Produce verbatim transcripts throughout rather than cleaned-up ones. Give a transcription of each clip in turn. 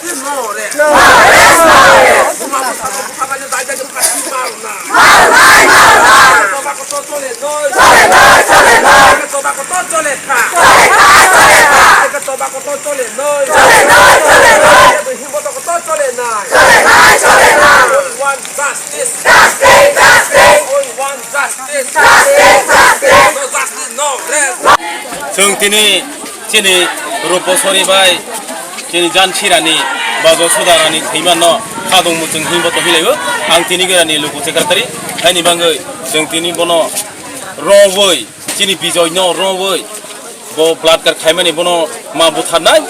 Justice! Justice! Justice! Justice! No justice, no rest! Chwng tini chini Ruposori bai chini Jansirani bajo Sudarani thwimano khadong muchung himbo to hilaio. Ang tini gerani luku secretary haini bangwi chwng tini bono rowoi chini Bijoy no rowoi bo balatkar khaimani bono ma butharnai.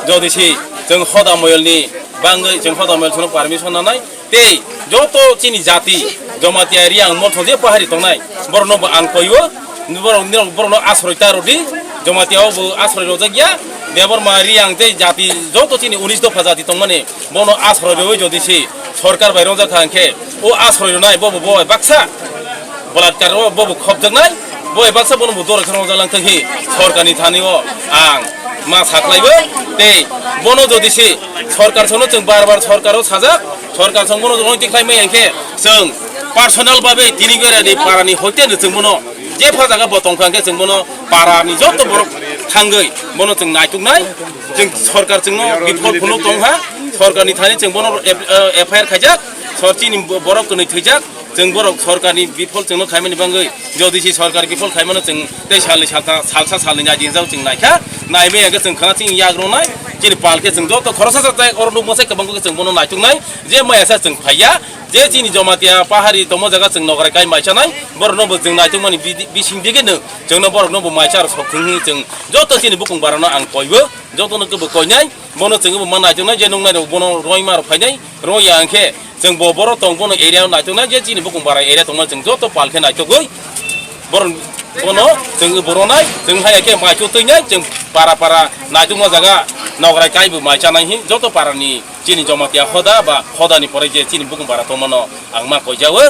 Jodi si chwng hoda moyolni bangwi chwng hoda moyol sono permission nanai. Tei joto chini jati Jamatia Riang Motho je pahari tongnai, borokno bo ang koiyo, borok, borokno asroi ta rwdi. Jamatia o bo asroi rojak ya. Debbarma Riang tei jati joto chini unis dopha jati tongmani bono asroi rwui jodi si sorkar bai rojak kha hwnkhe o asroi rwnai bo bo bo baksa balatkar o bo bo khopjaknai, bo baksa bono bo doro kheno jalang thanghi sorkarni thani o ang ma saklaibo. Tei bono jodi si sorkar sono chwng bar bar sorkar o sajak, sorkar song bono rong tikhlai mai hwnkhe chwng personal babe tini gera ni para ni hoite no chwng bono je pha jaga bo tongkha hwnkhe chwng bono para ni joto borok thangwi bono chwng naituknai, chwng sorkar chwngno bifol phunuk tongkha, sorkar ni thani chwng bono F-, eh, F I R khaijak, sor chini borok kwnwi thwijak, chwng borok sorkarni bifol chwngno khaimani bangwi, jodi si sorkar bifol khaimano chwng tei salni salta, salsa salni naidi hinjak chwng naikha, naimaya khe chwng khana chini yak rwnai, chini pal khe chwng joto khoroksa sa tei oro nukmasa kwbangma khe chwng bono naituknai, je maya sa chwng phaiya, je chini Jamatia pahari tongma jaga chwng nograi kai maichanai, borokno bo chwng naitukmani bidi-, bising digeno chwngno borokno bo maicha rok sok thung hwnwi chwng joto chini bukung barano ang koibo, jotono kebo koinai, bono chwngbo ma naituknai, je nuknai rok bono roima rok phainai, Rwngya hwnkhe chwng bo borok tong bono area o naituknai je chini bukung bara area tongma chwng joto pal khe naitugwi borok bono chwng boronai chwng hai khe maichuk twinai chwng para para naitukma jaga nograi kaibo mai chanai hi joto para ni chini Jamatia hoda ba hoda ni pore je chini bukung bara tongmano ang ma koijago.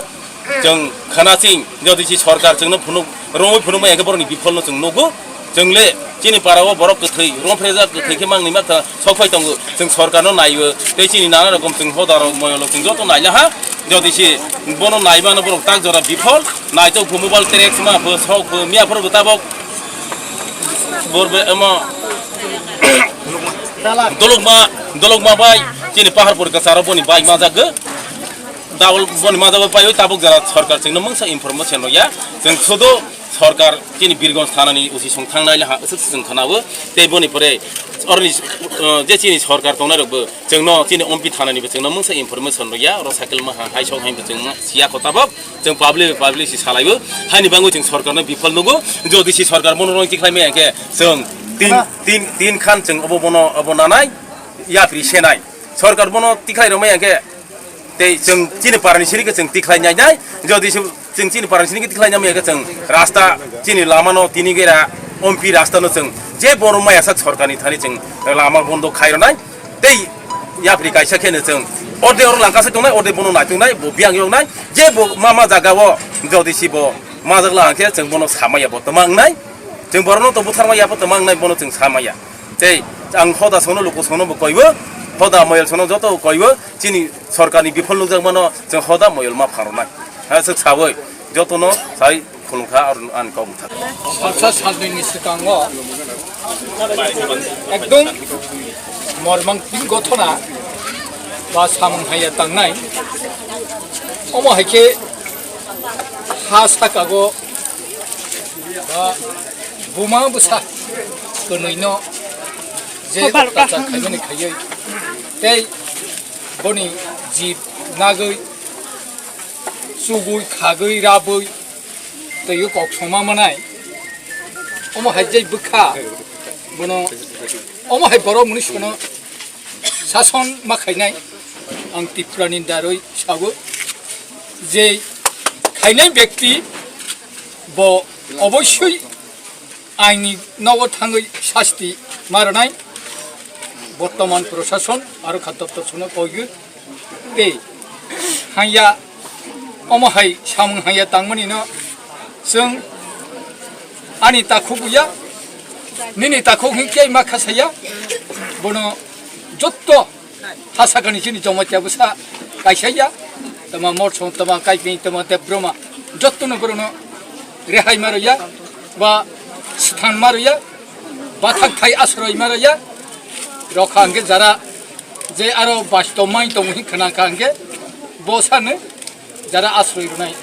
Chwng khana ching jodi si sorkar chwngno phunuk romwi phunukma hwnkhe borokni bipholno chwng nugo. Chwng le chini para o borok kwthwi romphre jak kwthwi khe mangni makha sok phai tongo. Chwng sorkarno naiwi tei chini nana rokom chwng hoda rok moyol rok chwng joto naila ha. Jodi si bono naimano borok tak jora biphol naitok phu mobile track ma phu sok phu miya phuru bo tabok borbe emo dolokma dolokma bai chini pahar pori kwcharo boni bai ma jagwi. Double boni ma jagwi paiwi tabok jora sorkar chwngno mungsa information rwya. Chwng sudu sorkar chini Birgonj thanani usi song thangnai le ha aswk chwng khwnao. Tei boni pore oroni, uh, je chini sorkar tongnai rokbo chwngno chini M P thanani bo chwngno mungsa information rwya. Oro cycle ma ha hai song hai bo chwng siya kho tabok. Chwng public public si salaibo. Haini bangwi chwng sorkarno biphol nugo. Jodi si sorkar bono roi tikhlai maya khe chwng tin, tin, tin khan chwng obo bono obo nanai yapri senai. Sorkar bono tikhlai rw maya khe tei chwng chini parani sini khe chwng tikhlai nai nai. Jodi se chwng chini parani sini khe tikhlai nai maya khe chwng rasta chini lamano tini gera M P rastano chwng je bono maya sak sorkarni thani chwng lama bondo khai rwnai. Tei yapri kaisa kheno chwng orde oro langkasa tongnai, orde bono naitongnai, bo biyang yoknai. Je bo ma ma jaga o jodi si bo majak la hwnkhe chwng bono samaya bo tama wngnai. Chwng borokno to butharma ya bo tama wngnai, bono chwng samaya. Tei ang hoda sono luku sono bo koibo, hoda moyol sono joto koibo, chini sorkarni biphol nukjakmano chwng hoda moyol ma pharwnai. Ha, chwng sawi jotono sai khulumkha ar ani kok bwthak. Salsa salnwini swkango ekdom mormangtik gothona ba samung haiya tangnai. Omo hai khe ha sakago ba buma bwsa kwnwino je rok tacha khaimani khaiwi tei boni jib nagwi chugwi khagwi rabwi twiwi kok songma manai. Omo hai je bwkha bono omo hai borok mwnwi sono sason ma khainai. Ang Tripurani darwi sago je khainai bekti bo oboisoi aini nogo thangwi sasti ma rwnai. Bortoman prosason aro kha doptor sono koigo tei hanya omo hai samung hanya tangmani no chwng ani takhuk ya nini takhuk hinkhe ma khasaya bono jotto Ha sakani chini Jamatia bwsa kaisa ya, tama Morsong, tama Kaiping, tama Debroma, jottono borokno rehai ma rwya, ba sthan ma rwya, bathak thai asroi ma rwya, rokha hwnkhe jara je aro basto mai tongo hin khna kha hwnkhe bo sano jara asroi rwnai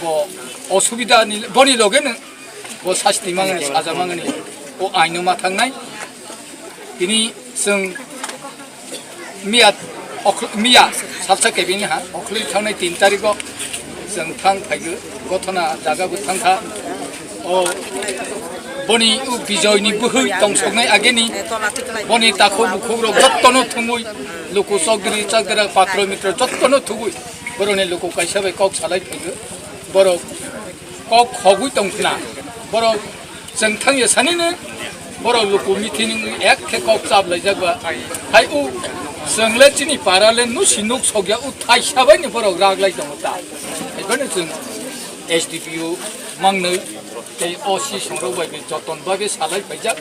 bo osubida ni, boni loge no bo sasti mangani, saja mangani, o aino ma thangnai. Tini chwng miya, okhl-, miya salsa kebini ha, okhli thangnai tin tarikh o chwng thang phaigo, gothona jaga bo thang kha. O boni u Bijoy ni bwhwi tongsoknai ageni, boni takhuk bukhuk rok jottono thumui, luku chokdri chakdra patro mitro jottono thugui, boroni luku kaisa bai kok salai phaigo, borok kok khogwi tongkhna, borok chwng thangya sanino, borok luku meeting ek khe kok chap laijak ba. Hai u chwng le chini para le nusi nuk sokya u thaisa bai ni borok rak lai tongo ta. Hai bai no chwng S D P O mangnoi tei O C songrok bai joton bai salai paijak.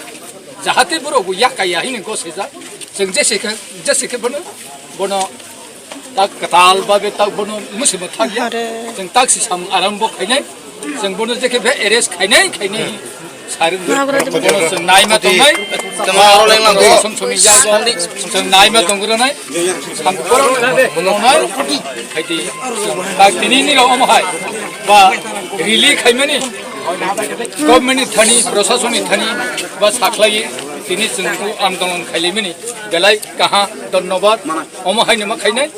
Jahate borok bo yakaya hini gosejak. Chwng jese khe, jese khe bono, bono tak kwtal babe tak bono musi bo thangya. Are. Chwng tak si sam aram bo khainai. Chwng bono jekhe be arrest khainai, khainai. Sarung bono chwng naima tongnai. Tama aro leng lang ko. Som som ya. Chwng naima tongro nai. Sam bono nai. Khaidi. Tak tini ni ro omo hai. Ba rally khaimani. Government ni thani, prashason ni thani ba sakhlai tini chwng andolon khailaimani. Belai kaha, dhonnobad. Omo haino ma khainai.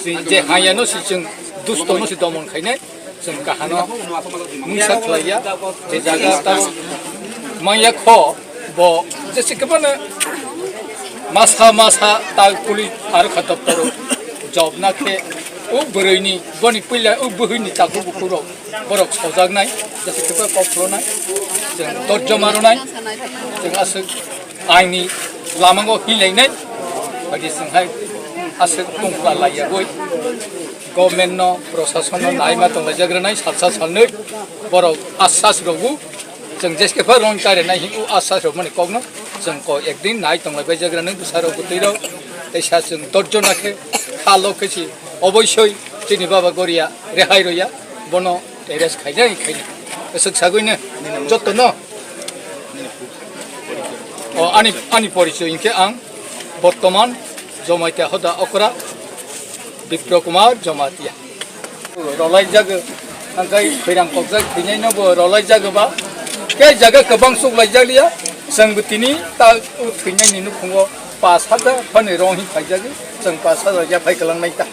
Si je hayano si chwng dusto no si domon khainai. Chwng kahano mungsa khlaiya. Je jaga ta mangya kho bo jese kebana masa masa ta puli ar kha doptoro job na khe o bwrwini boni puila o bwhwini takhuk bukhuk rok borok sojaknai jese kebo kok khulonai. Chwng dorjo ma rwnai. Chwng aswk aini lamango hilainai, bagi swnghai aswk tongkha laiyagoi. Government no, prashason no naima tonglaijak rwnai, salsa salnwi borok asas rogo. Chwng jeske pha ron kare nai hinwi asas rok mani kokno chwng ko ekdin nai tonglai baijak rwnai bwsarok bwtwi rok. Teisa chwng dorjo nakhe kha lok khe si oboisoi chini baba goria rehai roya bono arrest khainai khainai. Aswk sagwino jotono. O, ani, ani porichoy hinkhe ang bortoman Jamatia hoda okra Bipro Kumar Jamatia. Rolai jago, angkai khwirang kokjak thwinai no bo rolai jago ba. Khe jaga kwbang chuk lai jak liya, chwng bo tini ta thwinai ni nukhungo pas hajar phani rong hi phai jago, chwng pas hajar ya phai kwlang nai ta.